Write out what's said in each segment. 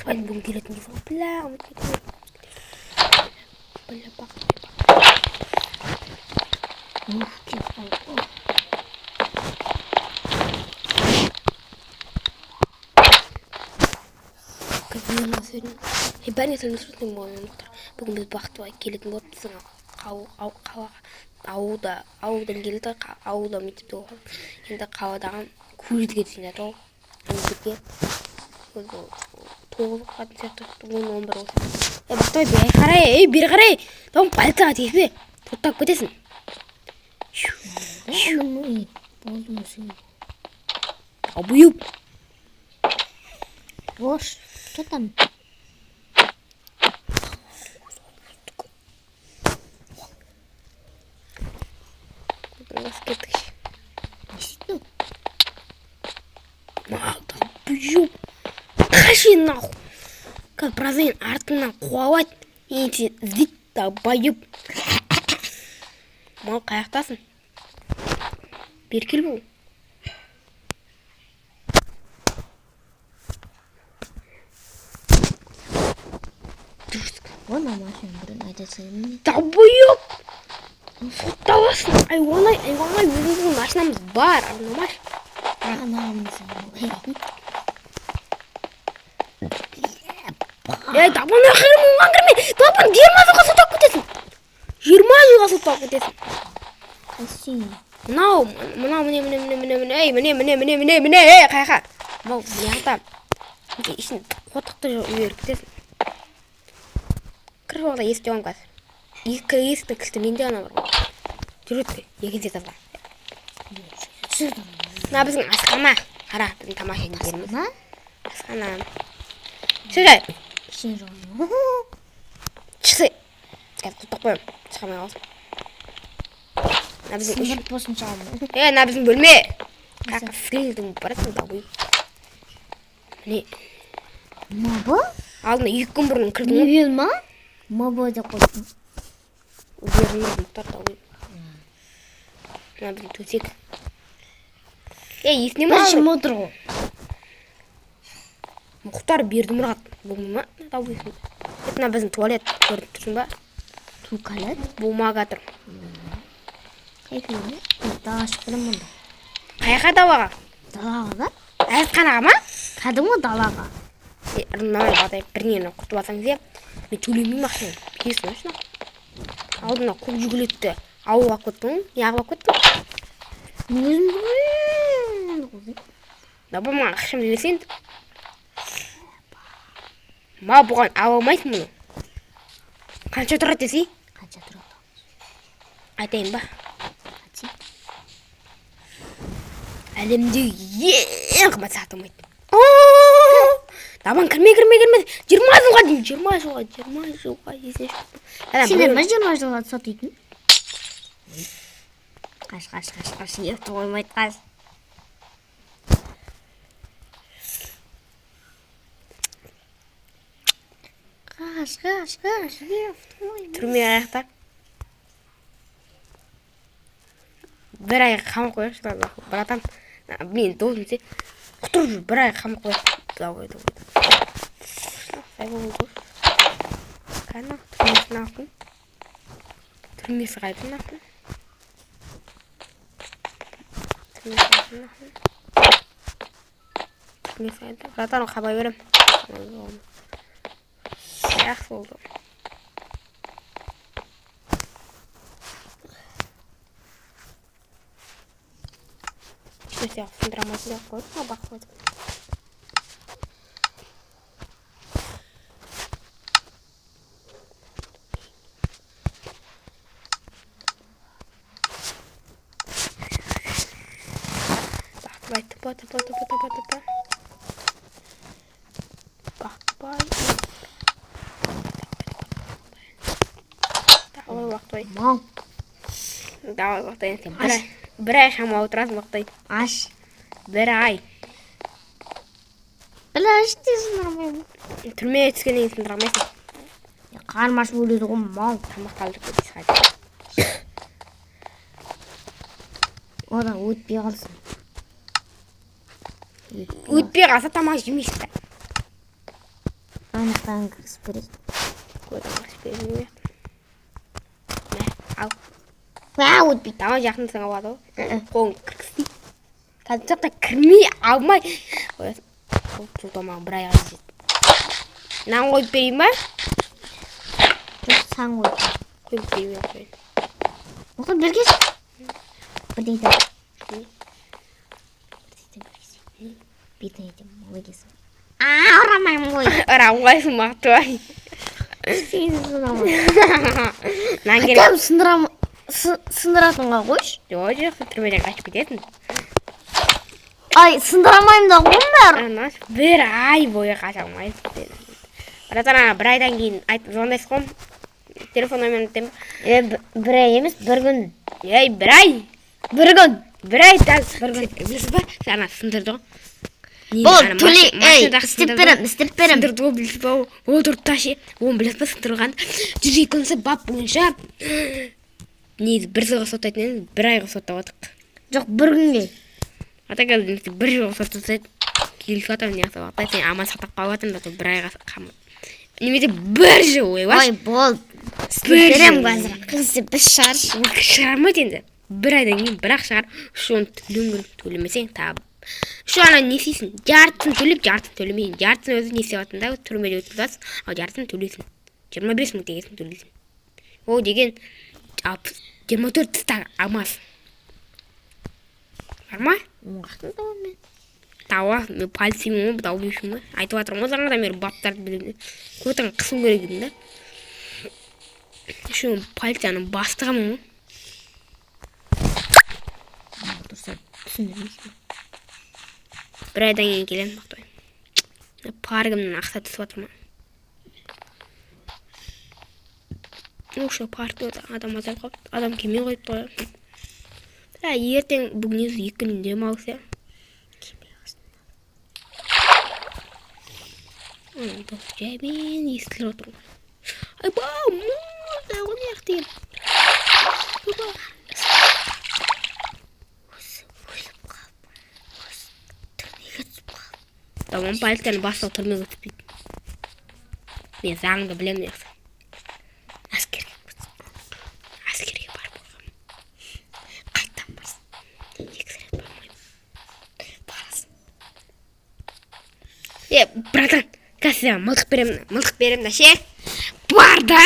Бақтыбайдың бүгін келетін кезі ғой. Бля, ұмытып кеттім. Бля, Бақтыбай. Уф, кетіп қалдық. Бәріне сәлеметсіз бе, Мұхтар. Бүгін біз Бақтыбай келетін болды біздің ауылда, ауылдан келді, ауылда мектепте оқыды. Енді қаладағы колледжге түсейін жатыр ғой. Мектепке. 9 оқығатын сияқты, 10, 11 болсын. Ей, Бақтыбай, бері қарай, ей, бері қарай. Там полицияға тиіспе. Тоқтап кетесің. Болды. Абыйып. Бош, что там? Кеттік. Не істейді? Долбоёб. Қаши нахуй. Қазір біраздан кейін артыңнан қуалайды. Енді сені іздейді, долбоёб. Мал, қаяқтасың? Бері кел бұл. Ой, мама, сен бұрын айта салайын. Долбоёб. Сотталасың. Айуанай, айуанай, өзіміздің машинамыз бар. Арнамаш. Анамыз. Ей, долбан, оған кірме. Долбан, 20 жылға сотталып кетесің. 20 жылға сотталып кетесің. Қайсы? Мынау, мынау, міне, міне, міне, міне, міне, ей, міне, міне, міне, міне, міне, ей, қаяққа? Мынау мына жақта. Ішін қотықты жіберіп кетесің. Кіріп алда есікті жабамын қазір. Екі есіктің кілті менде ғана бар ғой. Жүреді екінші этажға. Мына біздің асхана. Қара, біздің тамақ жейтін жеріміз. Ма? Асхана. Шықай. Ішіне жоқ. Шықсай. Қазір құлыптап қоямын. Шыға алмай қаласың. Мына біздің үш. Сындырып болсын шығамын. Е, мына біздің бөлме. Қаяққа сіңілдің барасың, долбоёб. Міне, Мабы? алдына 2 күн бұрын кірдің ғой. Мебель ма? Мабы деп қойдым. Берілмеді, Мұхтар, долбоёб. Мына біздің төсек. Ей, есіне ма? Бірінші отыр ғой. Мұхтар Бердімұрат. Бұл ма? Долбоёб. Мына біздің туалет, көріп тұрсың ба? Туалет. Бумага тұр. Қай? Далаға шығып келемін онда. Қаяққа, далаға? Далаға ба? Әжетханаға ма? Кәдімгі далаға. Е, ырнамай бағдай бірдеңені құртып алсаң ше, мен төлемеймін ақшаны. Бересің ғой шын. Алдына көк жүгілетті ауылға алып кеттің ғой. Неғып алып кеттің? Өзім. Давай, маған ақшамды берсең. Ма, бұған ала алмайсың мұны. Қанша тұрады десей? Қанша тұрады? Айтайын ба? Қанша? Әлемдегі ең қымбат сағат болмайды. Давай, кірме, кірме, кірме. 20 жылға дейін, 20 жылға, 20 жылға есіне шықты. Сендер ма 20 жылға сатитын? Қаш, қаш, қаш, қаш, ефті қоймайды, қаш. Қаш, қаш, қаш, ефті қоймайды. Түрме аяқта. Бір ай қамап қояйықшы, нахуй, братан. Мен досым ше. Құтырып жүр, бір ай қамап қояйық. Давай, давай. Қане, түрмесі нахуй. Түрмесі қайда нахуй? Түрмесі қайда нахуй? Түрмесі қайда? Братан, хабар беремін. Жақсы болды. Ешнәрсе сындыра алмайтын деп қойды ма бақып қойды. Бақтыбай, тыпа, тыпа, тыпа, тыпа, тыпа. Бақтыбай. Давай, Бақтыбай. Мал. Давай, Бақтыбай. Сен бір ай шамалы отырасың, Бақтыбай. Аш. Бір ай. Бля, іште сындырмаймын. Түрмеге түскеннен кейін сындыра алмайсың. Қарным ашып өледі ғой, мал. Тамақ қалдырып кетесің қайта. Одан өтпей қалсын. Өтпей қалса, тамақ жемейсің да. Анықтан кіргізіп бересің. Көзім кіргізіп бермеймін. Мә, ал. А, өтпейді. Давай жақындасаң алады ғой. Қолың кіргізбей. Қазір жақта кірмей алмай. Қоясың. Ол жолдамаған бір айға жетеді. Нан қойып берейін ба? Жоқ, сан қой. Қойып берейін, қояйын. Мұхтар, бері келші. Бірдеңе айтамын. Не? Бірдеңе айтамын. Бетіңе айтамын, мал екенсің. А, ұрамаймын ғой. Ұра алмайсың, Бақтыбай. Сені сындырамын. Нан керек. Хотя бы сындырам, сындыратынға қойшы. Жоқ, жоқ, түрмеден қашып кетесің. Ай, сындыра алмаймын да ғой бәрі. Ана бір ай бойы қаша алмайсың сен. Братан, ана бір айдан кейін айт, звондайсың ғой. Телефон номерін айтайын ба? Е, бір ай емес, бір күн. Ей, бір ай. Бір күн. Бір ай так. Бір күн. Білесіз ба? Сен ана сындырды ғой. Нені, Бол, ана төле, ей, машинадағы істеп сындырды берем, ғой. істеп берем. Сындырды ғой, білесіз ба? Ол тұрды та ше. Оны білесіз ба сындырған? 102 бап бойынша негізі бір жылға соттайтын едім, бір айға соттап жатық. Жоқ, бір күнге. Ата қазір бір жылға соттаса келісіп жатырмын не қылып сен аман сақтап қалып жатырмын зато бір айға қамап. Немесе бір жыл Ой, бол. Істеп Бір берем жыл. қазір. Қызды біз шығаршы. Ол шығармайды енді. Бір айдан кейін бірақ шығар. Үш оны төлеуің керек. Төлемесең тағы. Үш ана не істейсің? Жартысын төлеп, жартысын төлемейсің. Жартысын өзі не істеп жатырсың да түрмеде өткізесің, ал жартысын төлейсің. 25 мың теңгесін төлейсің. Ол деген 24 тыстағы алмас. Бар ма? Оңғақтың табамын мен. Тауа, мен полицеймін ғой, дау дейсің ба? Айтып жатырмын ғой жаңадан бері баптарды білемін деп. Көтің қысу керек едім да. Еще мен полицияның бастығымын ғой. Дұрыс түсіндірмейсің. Бір айдан кейін келемін Бақтыбай. Паркімнен ақша түсіп жатыр ма? Ошо паркте адам азайып қалыпты. Адам келмей қойыпты ғой. Бірақ ертең бүгін өзі 2 күн демалыс иә. Оның дауысы жаймен естіліп отыр ғой. Айбау, мұрдай ғой мына жақ деген. Ойбай. Өзі өліп қалып, өзі түрмеге түсіп қалып. Тамам, полицияның бастығы түрмеге түспейді. Мен заңды білемін жақсы. Әскерге кетсін. Әскерге барып қойғанмын. Қайтадан барсың. 2 рет бармаймын. Барасың. Е, братан, қазір саған мылтық беремін, мылтық беремін да ше. Бар да,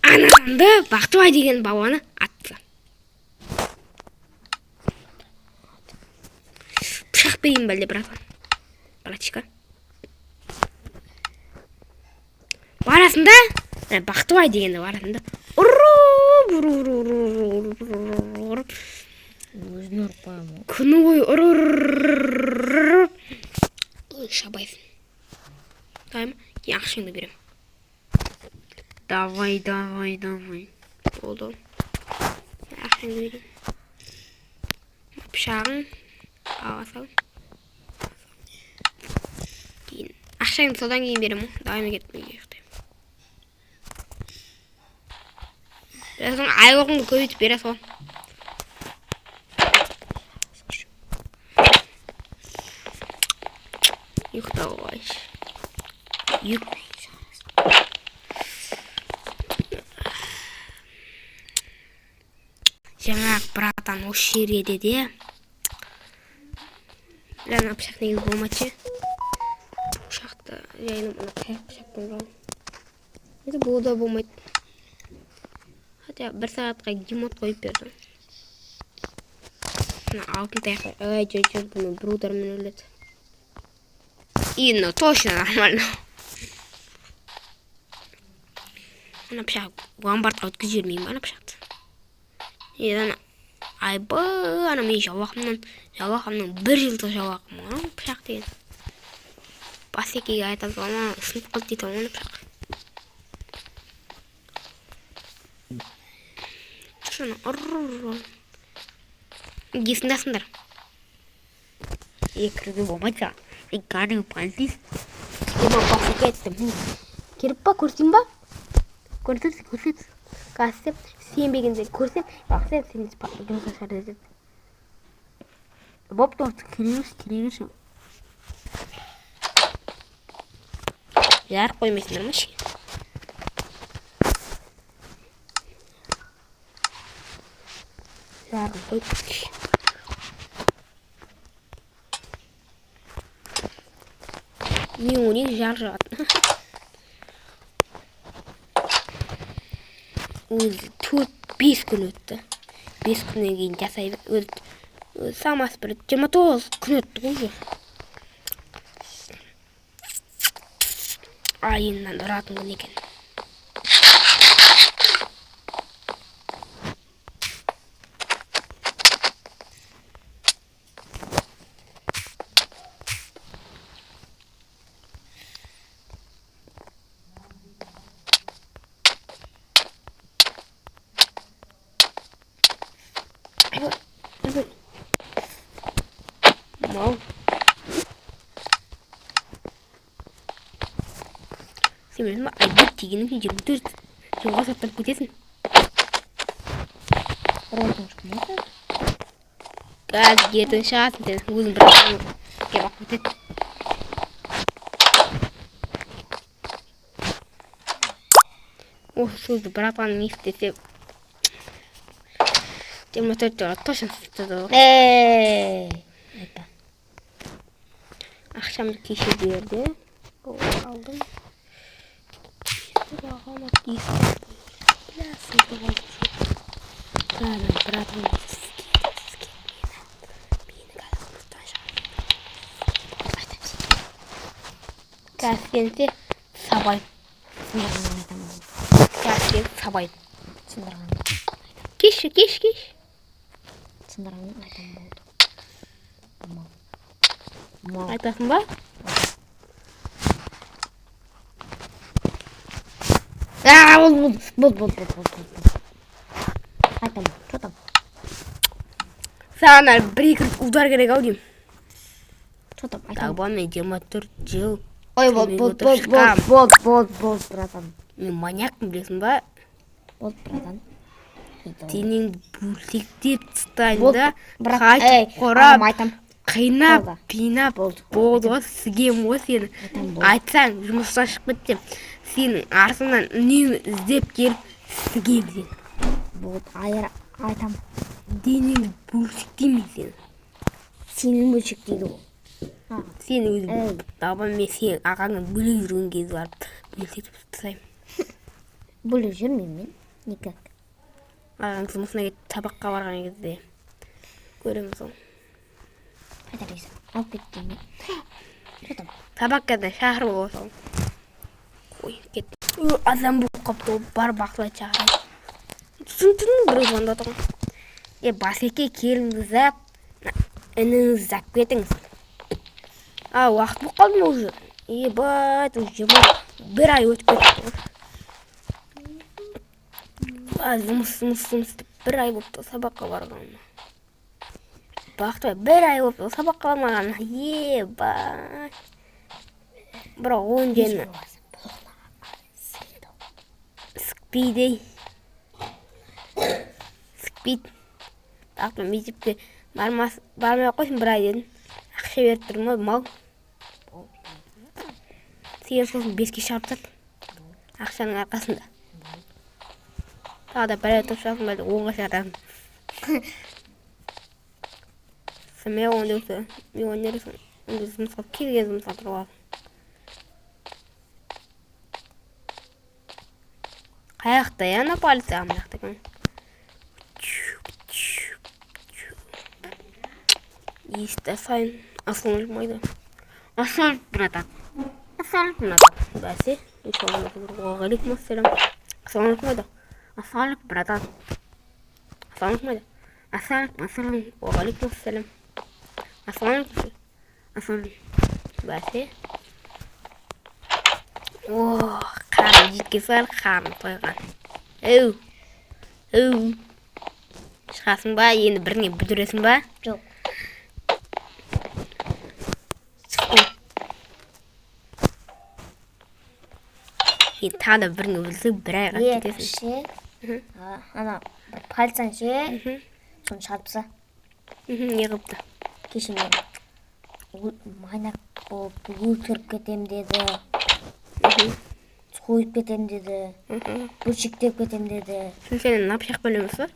анамды Бақтыбай деген баланы атты. Пышақ берейін бе әлде, братан? Братишка. Барасың да, Бақтыбай дегенді барасың да, ұрып, ұрып, ұрып, ұрып, ұрып, ұрып, ұрып. Өзін ұрып қоямын ғой. Күні бойы ұрып, ұрып, ой, шабайсың. Давай ма? Кейін ақшаңды беремін. Давай, давай, давай. Болды. Ақшаңды берейін. Пышағың ала сал. Кейін ақшаңды содан кейін беремін ғой. Давай, мен кетіп үйге ұйықтаймын. Сосын айлығыңды көбейтіп бере сал. Ұйықтауға алайыншы. Жаңағы братан осы жерде де. Бля, ана пышақ негізі болмайды ше. Пышақты жайылып ана таяқ пышақпен ұрған. Енді бұл да болмайды. Хотя бір сағатқа гемот қойып бердім. Мына алтын таяқ. Ай, жой, жой, бұны бір удармен өледі. И, ну, точно нормально. Ана пышақ ломбардқа өткізіп жібермеймін ба ана пышақты? Е, ана айбай, ана менің жалақымнан бір жылдық жалақым ғой, ана пышақ деген. Басекеге айта саламын, ана сынып қалды дейді ғой ана пышақ. Шыны ұрр. Есіңдесіңдер. Е, кіруге болмайды саған. Сен кәдімгі полицейсің. Е, маған басеке айтты. Керек па, көрсең ба? Көрсетші, көрсетші. Қазір сенбегенде көрсем, бақса сен жұмысқа шығар деді. Бопты, осы керек емес, керек емес. Жарық қоймайсыңдар ма ішке? Жарығын қойып. Мен ойлаймын, жарық жағатын. Өзі 4-5 күн өтті. 5 күннен кейін жасай өзі шамасы бір 29 күн өтті ғой уже. Айынан ұратын күн екен. Айбай, айбай. Мал. Сен білесің ба, айбек дегенің сен 24 жылға сотталып кетесің. Ұратын шықмайды. Қазір ертең шығасың, сен өзің бір деп алып кетеді. Осы сөзді братаның естісе, 24 жылға точно соттады ғой. Ей, айтпа. Ақшамды кеше берді. О, алдым. Бағама бля, сынтып алдым. Братан, сізге мені қазір жұмыстан шығарады. Айтам сен. Қазір сені де сабаймын. Сындырғанын айтамын. Қазір сені сабаймын. Сындырғанын. Кеш, кеш, кеш. Сындырғанын айтамын, болды. Мал. Мал. Айтасың ба? А, болды, болды, болды, болды, болды, болды, болды. Айтамын, что там? Саған әлі бір екі рет удар керек ау деймін. Что там? Айтамын. Дагбан, мен 24 жыл Ой, болды, түрмеге болды, отырып болды, шыққанмын. болды, болды, болды, братан. Мен маньякпын, білесің ба? Болды, братан. Денеңді бөлшектеп тастаймын Болды, да, брат, ей, қайтып қорап, ағам, айтам. қинап, Болды. пинап, Болды. болды ғой, сігемін ғой сені. Айтам, болды. Айтсаң, жұмыстан шығып кетсем, сенің артыңнан үнемі іздеп келіп сігемін сені. Болды, айыр, айтам. Денеңді бөлшектеймін сені. Сенің бөлшектейді ол. А, Сен өзің Ей. дабан, мен сенің ағаңнан бөлек жүрген кезде барып бөлшектеп тастаймын. Бөлек жүрмеймін мен. Никак. Ағаң жұмысына кетіп, сабаққа барған кезде көреміз оны. Қайта рейс. Алып кетті мен. Что там? Сабаққа да шақырып аласың. Қой, кет. Ө, азан болып қалыпты ғой, бар, бақылай шақырайын. Түсін, біреу звондады ғой. Е, басеке, келіңіз да, ініңізді алып кетіңіз. А, уақыт болып қалды ма уже? Ебать, уже 21 ай өтіп кетті ғой. А, жұмыс, жұмыс, жұмыс деп бір ай болыпты ғой сабаққа барғаныма. Бақтыбай, бір ай болыпты ғой сабаққа бармағаныма. Ебать. Бірақ он жені сікпейді. Сікпейді. Бақтыбай, мектепке бармас, бармай ақ қойсын бір ай дедім. Ақша беріп тұрмын ғой, мал. Сен сосын беске шығарып тастады. Ақшаның арқасында. Тағы да бір ай отырып шығасың ба, 10-ға шығарамын. Смело онда болса, мен ойнарсың. Онда жұмысқа келген, жұмысқа тұрып аласың. Қаяқта я ана полиция? Мына жақта екен. Есікті ашайын. Ассалаумағалейкум, айда. Ассалаумағалейкум, братан. Ассалаумағалейкум, братан. Бәсе, уағалейкум ассалам. Ассалаумағалейкум, айда. Ассалаумағалейкум, братан. Ассалаумағалейкум, айда. Ассалаумағалейкум, ассалам. Уағалейкум ассалам. Ассалаумағалейкум. Ассалаумағалейкум. Бәсе. О, қарным жеткен сар, қарным тойған. Әу. Әу. Шығасың ба? Енді біріңе бүлдіресің ба? Жоқ. Шықтың. Енді тағы да біріңе бүлдірсең, бір айға Е, кетесің. ше. А, ана бір пальцаң ше. Соны шығарып таста. Не қылыпты? Кеше мен маньяк болып өлтіріп кетем деді. Сойып кетем деді. Бөлшектеп кетем деді. Сен мына пышақпен емес па?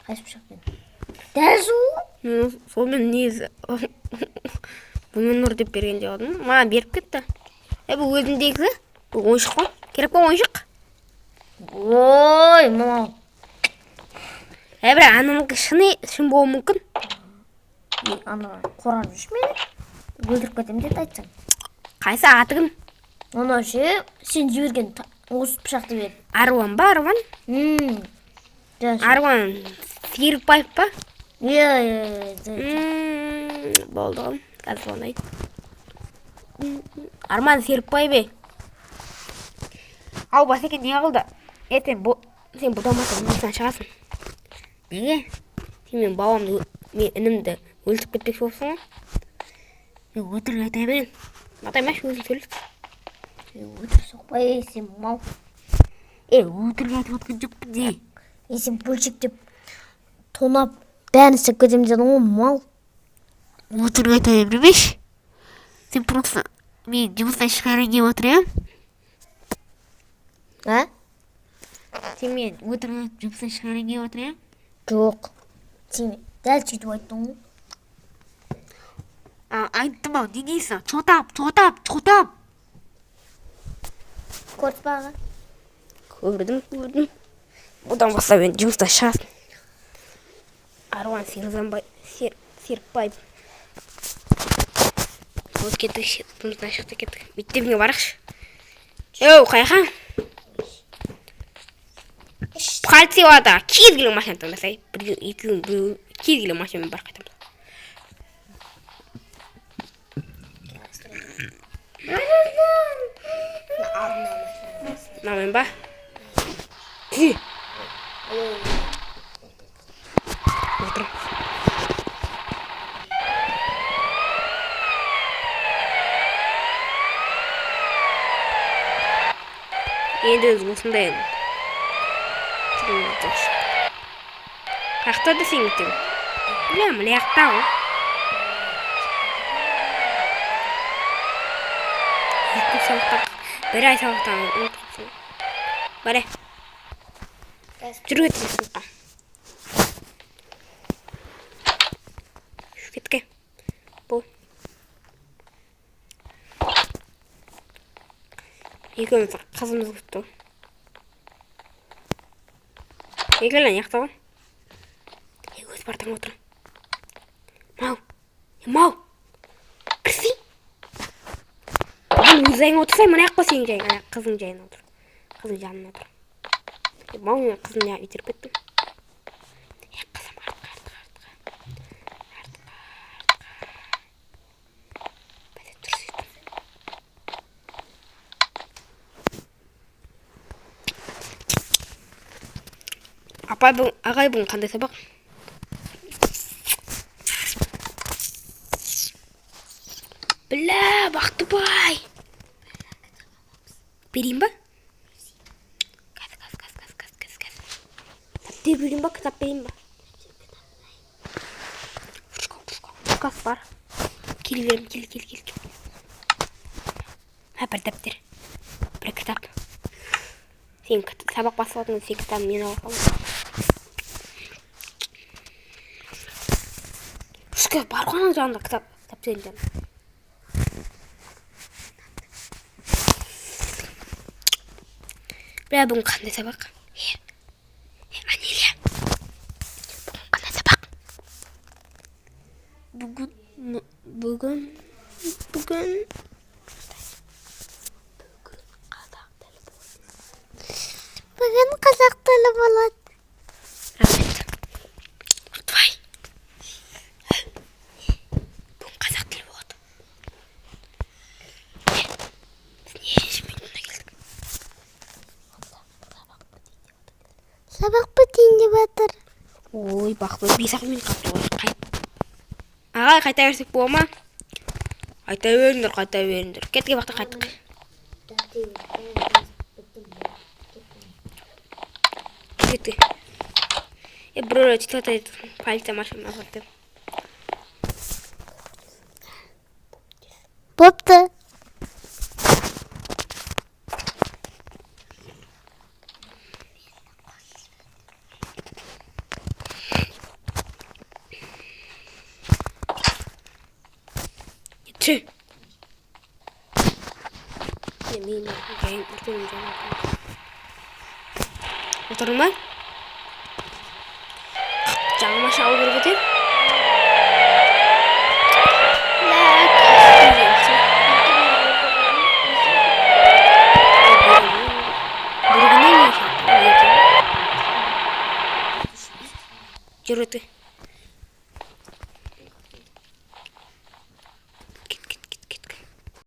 Қайсы пышақпен? Дәл сол. Мен сонымен негізі бұнымен ұр деп берген деп алдым. Маған беріп кетті. Е, бұл өзіндегі, бұл ойыншық қой. Керек па ойыншық? Ой, мынау. Е, бірақ ананікі шыны шын болуы мүмкін. Ана қорғап жүрші мені. Өлтіріп кетем деді айтсаң. Қайсы, аты кім? Анау ше, сен жіберген осы пышақты бер. Аруан ба, Аруан? Дәл сол. Аруан Серікбаев па? Иә, иә, иә. Болды ғой, қазір звондайды. Арман Серікбаев ей. Ау, Басеке, не қылды? Ертең бұл сен бұдамасаң, жұмыстан шығасың. Неге? Сен менің бабамды, мен інімді өлтіріп кетпекші болыпсың ғой. Мен өтірік айта беремін. Атаймашы, өзің сөйлес. Өтірік соқпа, ей, сен мал. Е, өтірік айтып отқан жоқпын де. Ей, сен бөлшектеп, тонап, бәрін істеп кетемін дедің ғой, мал. Өтірік айта бермеші. Сен просто мен жұмыстан шығарайын деп отыр, иә? А? Сен мен өтірік айтып жұмыстан шығарайын деп отыр, иә? Жоқ. Сен дәл сөйтіп айттың ғой. А, айттым ау, не дейсің? Чотап, чотап, чотап. Көрдің ба, аға? Көрдім, көрдім. Бұдан бастап енді жұмыстан шығасың. Аруан Серзанбай, Серікбаев. Вот кеттік, жұмыстан шықты, кеттік. Мектебіңе барайықшы. Еу, қаяқа? Полицияда кез келген машина таңдасай, біреу, екеуің, біреу, кез келген машинамен барып қайтамыз. Мынамен ба? Ти. Отыр. Енді өзі осындай қаяқта да сенің мектебің? Білемін, мына жақта ғой. Екі сабақтан, бір ай сабақтан ұмытып қалыпсың. Бар, жүр, кеттік сыныпқа. Кеттік. Бол. Екеуміз қызымыз күтті ғой. Екеуі ана жақта ғой. Е, өз партаңа отыр. Мау. Е, мау. Кірсей. Бүгін өз жайыңа отырсай, мына жаққа, сенің жайың, ана қызың жайына отыр. Қызың жанына отыр. Е, мау, мен қызын неғып итеріп кеттім? Е, қызым, артқа, артқа, артқа. Артқа, артқа. Бәсе, тұр сөйтіп. Апай, бүгін, ағай, бүгін қандай сабақ? Бля, Бақтыбай. Берейін ба? Қазір, қазір, қазір, қазір, қазір, қазір, қазір. Дәптер берейін ба, кітап берейін ба? Ручка, ручка, ручкасы бар. Кел беремін, кел, кел, кел. Кел. Мә, бір дәптер. Бір кітап. Сен сабақ басып алдың, сен кітабын мен ала саламын. Ручка бар ғой ананың жанында, кітап, дәптердің жанында. Бля, бүгін қандай сабақ? Е, е, Анелия. Бүгін қандай сабақ? Бүгін, бүгін, бүгін. Бүгін қазақ тілі болады. Бүгін қазақ тілі болады. Рахмет. Бақтыбай. Бүгін қазақ тілі болады. Е, біз нешінші минутына келдік? Сабақ бітейін деп жатыр. Ой, Бақтыбай, 5-ақ минут қалыпты ғой. Ағай, қайта берсек бола ма? Қайта беріңдер, қайта беріңдер. Кеттік, Бақты, қайттық. Кеттік. Е, біреулер сөйтіп айтады, полиция машина алады деп. Бопты. Че. Мен жайын үлкен жайын. Отырдың ба? Жаңа машина алу керек еді. Жүр өте.